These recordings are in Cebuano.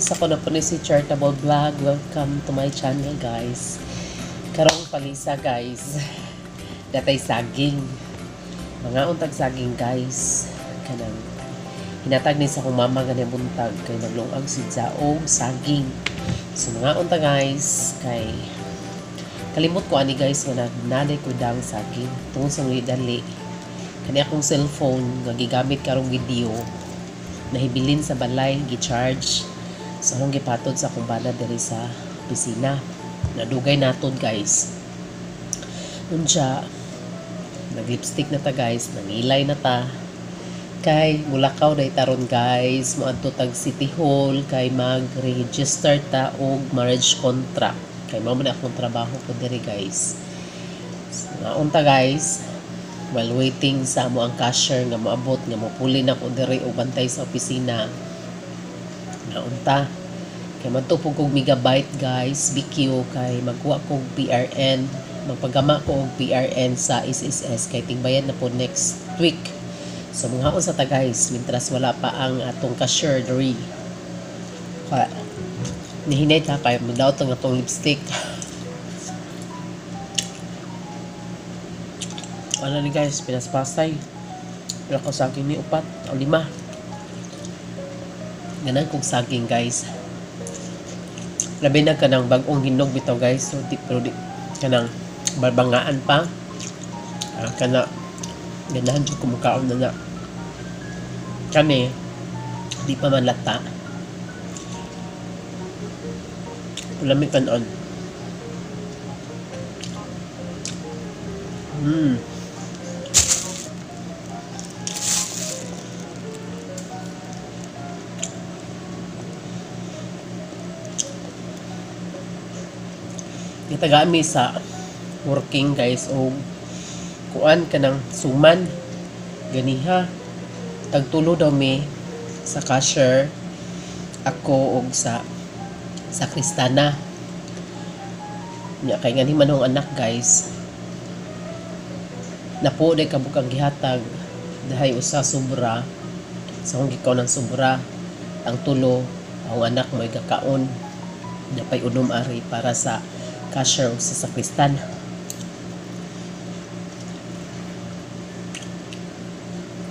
Guys! Ako na po ni si Charitable Vlog. Welcome to my channel, guys. Karong palisa, guys. Datay saging. Mga untag saging, guys. Kanang hinatag ni sa akong mama gani buntag kay naglungag si og saging. So mga unta, guys, kay kalimot ko ani, guys, nga nagnalay ko dang saging tungod sa dali. Kani akong cellphone nga gigamit karong video nahibilin sa balay, gi-charge. So akong gipatod sa akong bana diri sa opisina. Nadugay natod, guys. Unya, nag-lipstick na ta, guys, nangilay na ta. Kay mulakaw day taron, guys, moadto tag City Hall kay mag-register ta og marriage contract. Kay mao man akong trabaho ko diri, guys. So, naunta, guys, while waiting sa amo ang cashier nga moabot nga mopuli na ko diri og bantay sa opisina. Naunta kay madto pud kog Megabyte, guys, BQ, kay magkuha kog PRN, magpagama ko og PRN sa SSS kay tingbayad na po next week. So manghaon sa ta, guys, mintras wala pa ang atong cashier diri. Kaya nihinay ta kay modaot ang atong lipstick. Ano ni, guys, pinaspasay. Pero ako saging ni upat o lima. Ganan kog saging, guys. Labi na kanang bagong hinog bitaw, guys. So di, pero di kanang barbangaan pa. Kana ganahan jud kumukaon na na. Kani di pa man lata. Lami kanon. Gitagami sa working, guys, og kuan kanang suman ganiha tagtulo daw mi sa cashier, ako og sa sakristana nya. Kay ngani man akong anak, guys, napo day kabuk ang gihatag dahay usa sobra sa akong gikaon ng sobra. Ang tulo ang anak mo gakaon, napay unom ari para sa cashier o sa sakristan.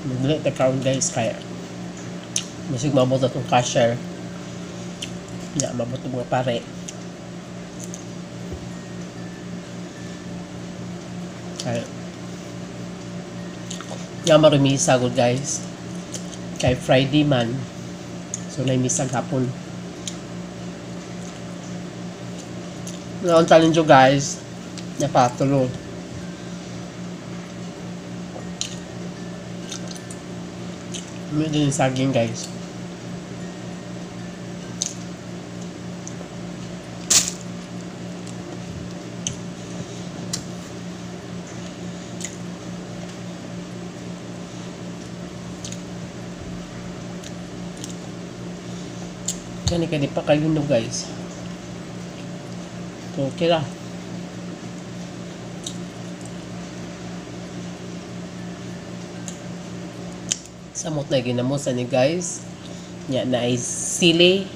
Magdali ta kaon, guys, kaya masig maabot atong cashier ya, mabot mga pare. Kaya nga marumi sagod, guys, kay Friday man, so na misag hapon. Noon challenge, guys, napatulo. Medyo yung saging, guys. Kani kani pa kayo no, guys. So, okay lah. Samot na ginamusan ni, guys. Nya na ay sili,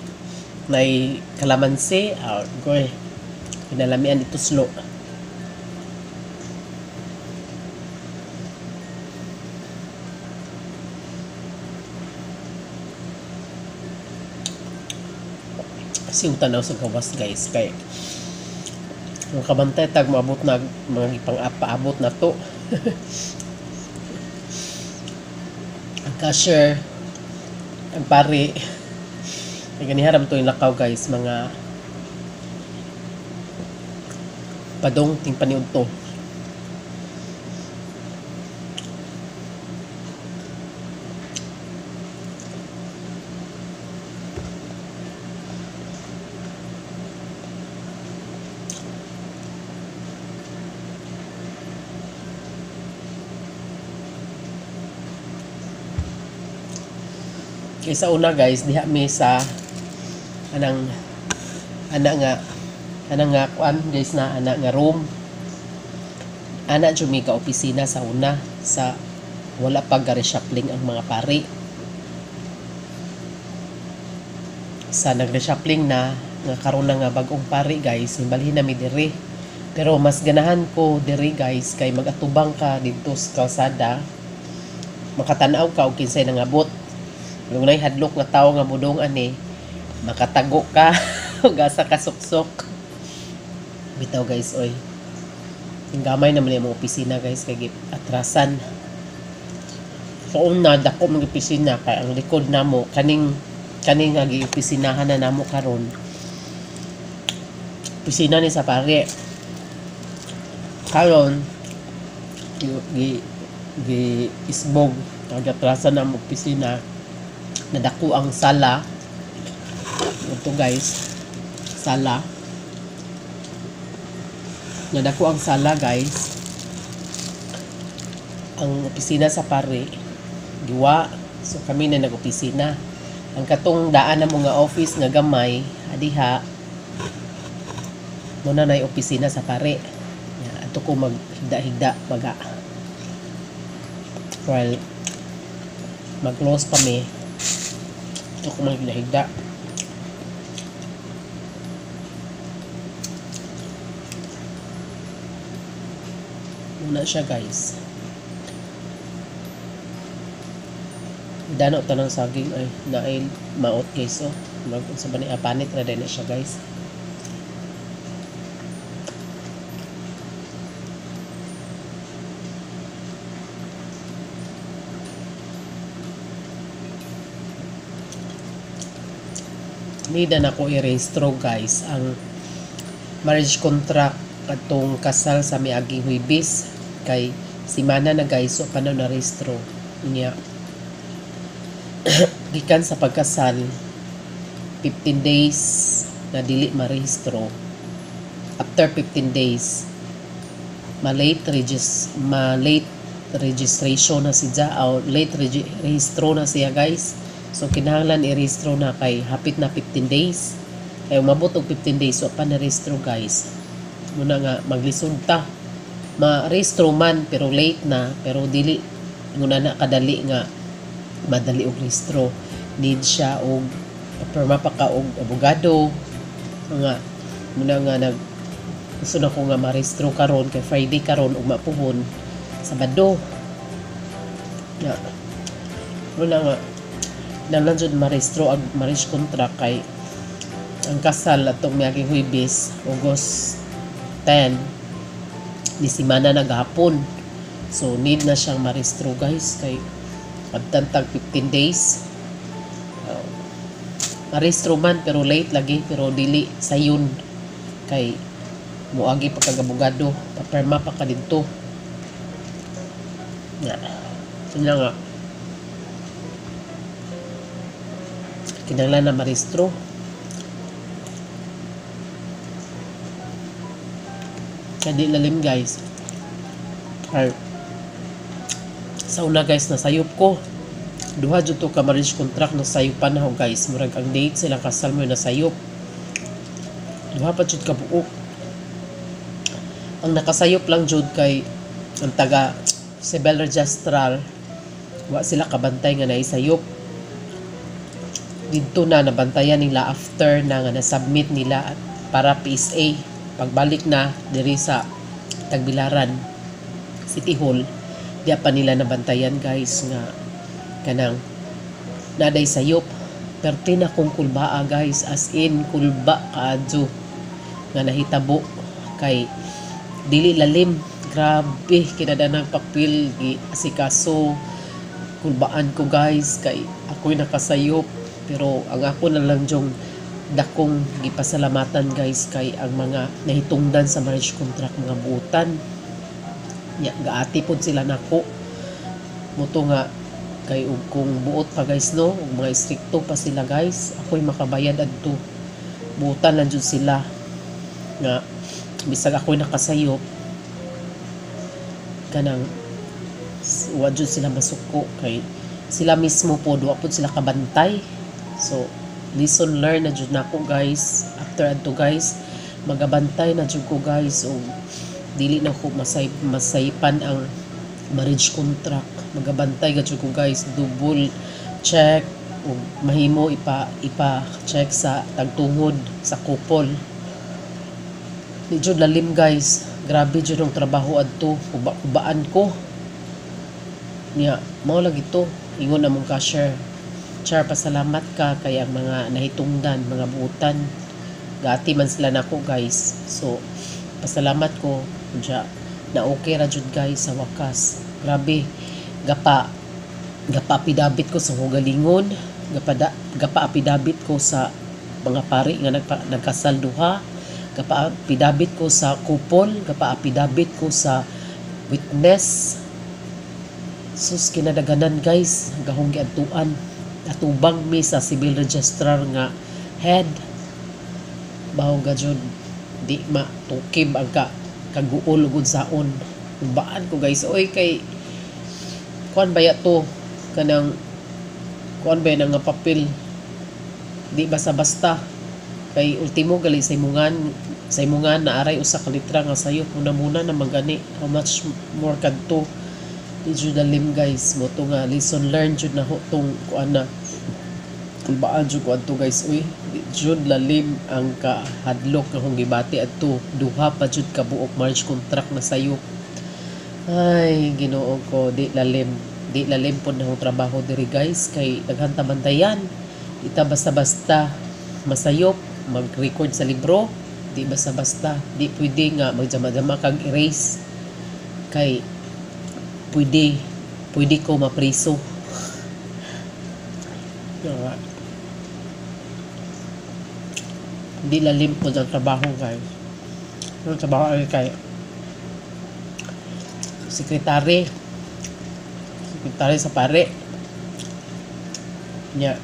na ay kalamansi, ah, goy. Pinalamian ito slow. Siutan na sa gawas, guys, kay ang kabantay tag maabot na mga ipang paabot na to. Ang cashier, ang pari. Ay ganiharam to yung lakaw, guys, mga padong ting paniud to. Kay sa una, guys, diha mi sa anang ana nga kuan, guys, na ana nga room. Ana jud mi ka opisina sa una sa wala pa ga-reshuffling ang mga pari. Sa nag-reshuffling na nga karon na nga bag-ong pari guys, nibalhin na mi diri. Pero mas ganahan ko diri guys kay magatubang ka didto sa kalsada, makatan-aw ka og kinsay nangabot. Kung nay hadlok nga tawo nga mudong ani, makatago ka ug asa ka suksok. Bitaw guys oy. Ang gamay naman yung mga opisina guys kay atrasan. So una dako mga opisina kay ang likod namo kaning kaning nga gi-opisinahan na namo karon. Opisina ni sa pare. Karon gi gi isbog atrasan na mo opisina, nadako ang sala. Ito guys, sala. Nadako ang sala guys. Ang opisina sa pare giwa, so kami na nag-opisina. Ang katong daan na mga office nga gamay adiha muna na opisina sa pare. Ato ko maghigda-higda baga. Well, mag-close pa mi. Ato ko maghigda-higda. Muna siya guys. Dano tanang saging ay naay maot guys oh. Mag unsa ba ni panit ra din na siya guys. Nida na ko i-rehistro guys ang marriage contract atong kasal sa miaging Huwebes kay simana na guys, so paano na rehistro niya. Gikan sa pagkasal 15 days na dili marehistro. After 15 days ma-late registration na siya o late rehistro na siya guys. So kinahanglan i-rehistro na kay hapit na 15 days. Kay umabot og 15 days so pa na rehistro guys. Muna nga maglisod ta. Ma-rehistro man pero late na, pero dili nguna na kadali nga madali og rehistro. Need siya og perma pa ka og abogado. Nga muna nga nag gusto na ko nga ma-rehistro karon kay Friday karon ug mapuhon Sabado. Nga muna nga nalang jud ma-rehistro ang marriage contract kay ang kasal atong miaging Huwebes, August 10 ni simana na gahapon. So need na siyang ma-rehistro guys kay abtantag 15 days. Ma-rehistro man pero late lagi, pero dili sayon kay muagi pa kag abogado, paperma pa ka didto. Nga. Yun lang nga. Kinahanglan na ma-rehistro. Kaya di lalim guys. Ay, sa una guys, nasayop ko. Duha jud to ka marriage contract na sayupan na ho guys. Murag ang date silang kasal mo nasayop. Duha pa jud ka buok. Ang nakasayop lang jud kay ang taga civil registrar, wa sila kabantay nga naisayop. Didto na nabantayan nila after na nga nasubmit nila para PSA. Pagbalik na diri sa Tagbilaran City Hall, diya pa nila nabantayan guys nga kanang naday sayop. Perti na kong kulbaa guys, as in kulba kaadyo nga nahitabo kay dili lalim. Grabe kinadanang papel gi asikaso kulbaan ko guys kay ako'y nakasayop. Pero ang ako na lang jong dakong gipasalamatan guys kay ang mga nahitungdan sa marriage contract mga buutan. Nya gaati pod sila nako. Muto nga kay ug kung buot pa guys no, ug mga istrikto pa sila guys, ako'y makabayad adto. Buutan lang jud sila nga bisag ako'y nakasayop kanang wa jud sila masuko kay sila mismo pod wa pod sila kabantay. So lesson learned na jud nako guys. After adto guys, magabantay na jud ko guys og dili na ko masaypan ang marriage contract. Magabantay ga jud ko guys, double check Ug mahimo ipa check sa tagtungod sa couple. Di jud lalim, guys. Grabe jud ang trabaho adto, kuba-kubaan ko. Niya, mao lagi to. Ingon among cashier, "Char, pasalamat ka kay ang mga nahitungdan, mga buutan." Gaati man sila nako, guys. So, pasalamat ko. Unya, na okay ra jud, guys, sa wakas. Grabe, gapa affidavit ko sa hugalingon, gapa affidavit ko sa mga pari nga nagkasal duha, gapa affidavit ko sa couple, gapa affidavit ko sa witness. Sus, kinadaganan, guys, gahong giadtuan. Atubang mi sa civil registrar nga head. Bawo ga jud di matukib ang kaguol ug unsaon. Baan ko, guys, oy, kay kuan baya to, kanang kuan baya na nga papel, di basta-basta, kay ultimo gali sa imungan na aray usa ka litra nga sayop, muna-muna na gani, how much more kadto? Di jud lalim, guys. Mo to nga lesson learned jud na tong kuan na kulbaan jud ko adto, guys, uy. Di jud lalim ang kahadlok nga akong gibati adto. Duha pa jud ka buok marriage contract na sayop. Ay, Ginoo ko, di lalim. Di lalim pod na akong trabaho diri, guys, kay daghan ta bantayan. Di ta basta-basta masayop, mag-record sa libro, di basta-basta. Di pwede nga magjama-jama kag erase kay pwede pwede ko mapriso. Nga. Di lalim pod ang trabaho, guys. Ang trabaho ay kay sekretary sekretary sa pare nya.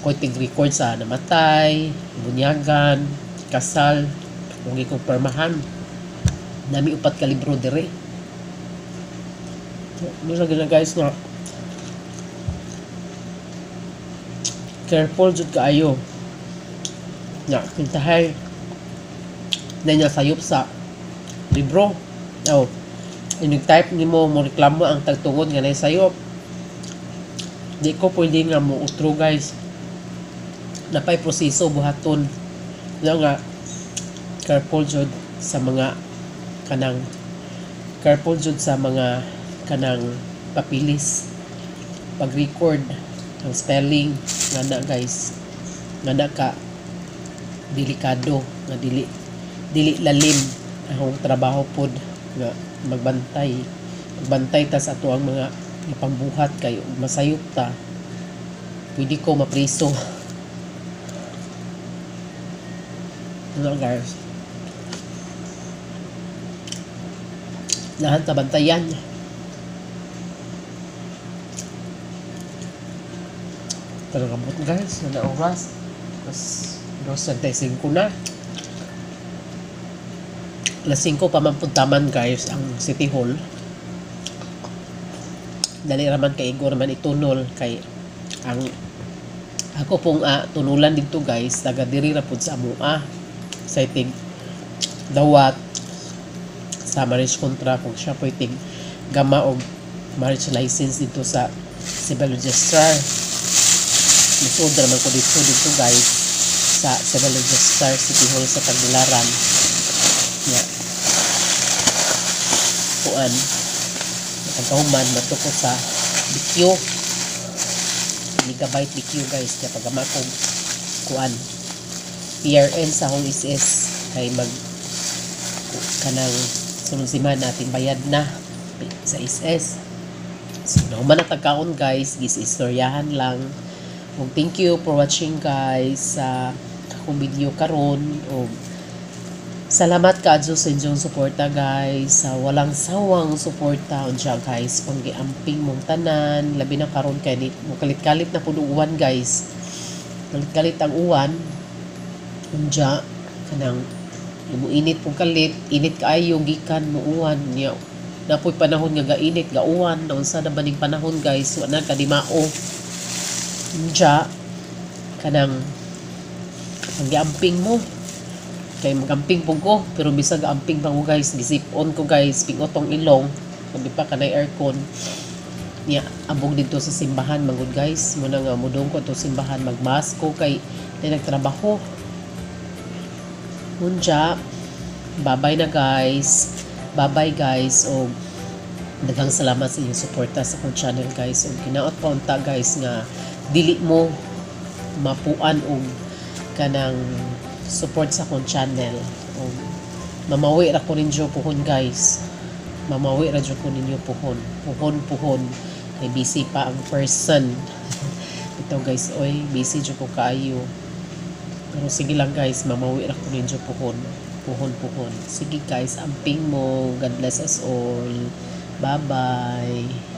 Ako tig-record sa namatay, bunyagan, kasal, kung gikumpirmahan nami upat ka libro dire. Mo sa gina, guys, nga careful jud kaayo na kintahay na niya sayop sa libro. Oh, inig type nimo, mo reklamo ang tagtungod nga nay sayop. Di ko pwede nga mo utro, guys. Napay proseso buhaton na nga careful jud sa mga kanang careful jud sa mga kanang papilis, pag-record ang spelling nga na, guys, nga na ka delikado nga dili dili lalim akong trabaho pod nga magbantay magbantay ta sa ato ang mga ipambuhat, kay masayop ta, pwede ko mapriso. Ano, guys, lahat ta bantayan. Pero kamot, guys, na oras mas 2:35 na. Alas 5 pa man puntaman, guys, ang City Hall. Dali raman kay igo raman itunol, kay ang ako pong tunulan dito, guys, taga diri ra pud sa amua sa tig dawat sa marriage contract, kung siya po tig gama og marriage license dito sa civil registrar. Misud raman ko dito dito, guys, sa civil registrar, City Hall sa Tagbilaran. Ya, kuan, pagkahuman mato ko sa BQ, megabyte BQ, guys, kaya pagama ko kuan PRN sa akong SS, kay mag kanang sunod semana natin bayad na sa SS. So nahuman na tagkaon, guys, gis istoryahan lang. Ug thank you for watching, guys, sa akong video karon, ug salamat kaadyo sa inyong suporta, guys, sa walang sawang suporta. Unya, guys, panggiamping mong tanan, labi na karon kay ni kalit-kalit na pud uwan, guys. Kalit-kalit ang uwan. Unya kanang init pug kalit, init kaayo gikan mo uwan niya. Napoy panahon nga gainit, gauwan, naunsa na ba ning panahon, guys, wa na kadimao. Unya kanang panggiamping mo kay magamping po ko, pero bisag amping pa ko, guys, gisip on ko, guys, pingotong ilong, sabi pa kanay aircon. Niya abog didto sa simbahan man gud, guys. Mao na nga mudong ko to simbahan, magmask ko kay di nagtrabaho. Unya, bye-bye na, guys. Bye-bye, guys. O daghang salamat sa inyong suporta sa akong channel, guys. Ug hinaot pa unta, guys, nga dili mo mapuan og kanang support sa akong channel. Og mamawi ra ko ninyo puhon, guys. Mamawi ra jud ko ninyo puhon. Puhon puhon kay busy pa ang person. Ito, guys, oy, busy jud ko kaayo. Pero sige lang, guys, mamawi ra ko ninyo puhon. Puhon puhon. Sige, guys, amping mo. God bless us all. Bye-bye.